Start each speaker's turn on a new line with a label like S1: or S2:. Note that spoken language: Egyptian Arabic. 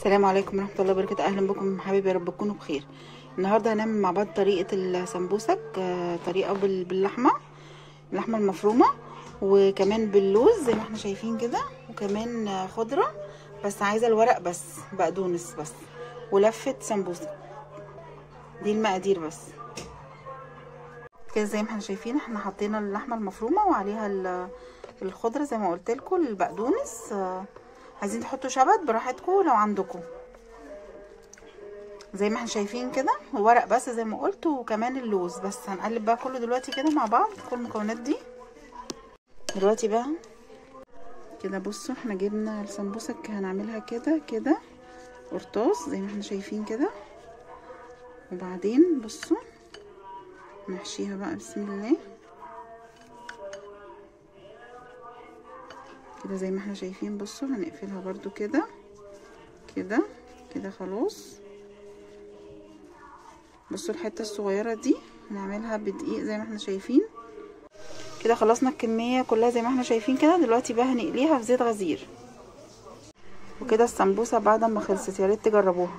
S1: السلام عليكم ورحمة الله وبركاته. اهلا بكم حبايبي، يا رب تكونوا بخير. النهارده هنعمل مع بعض طريقه السمبوسك، طريقه باللحمه، اللحمة المفرومه، وكمان باللوز زي ما احنا شايفين كده، وكمان خضرة، بس عايزه الورق بس، بقدونس بس، ولفه سمبوسة. دي المقادير بس كده زي ما احنا شايفين. احنا حطينا اللحمة المفرومه وعليها الخضرة زي ما قلت لكم، البقدونس. عايزين تحطوا شبت براحتكم لو عندكم، زي ما احنا شايفين كده، وورق بس زي ما قلت، وكمان اللوز بس. هنقلب بقى كله دلوقتي كده مع بعض، كل المكونات دي دلوقتي بقى كده. بصوا احنا جبنا السمبوسك، هنعملها كده كده قرطاس زي ما احنا شايفين كده، وبعدين بصوا نحشيها بقى بسم الله كده زي ما احنا شايفين. بصوا هنقفلها برضو كده كده كده خلاص. بصوا الحتة الصغيرة دي هنعملها بدقيق زي ما احنا شايفين كده. خلصنا الكمية كلها زي ما احنا شايفين كده. دلوقتي بقى هنقليها في زيت غزير وكده. السمبوسة بعد ما خلصت، يا ريت تجربوها.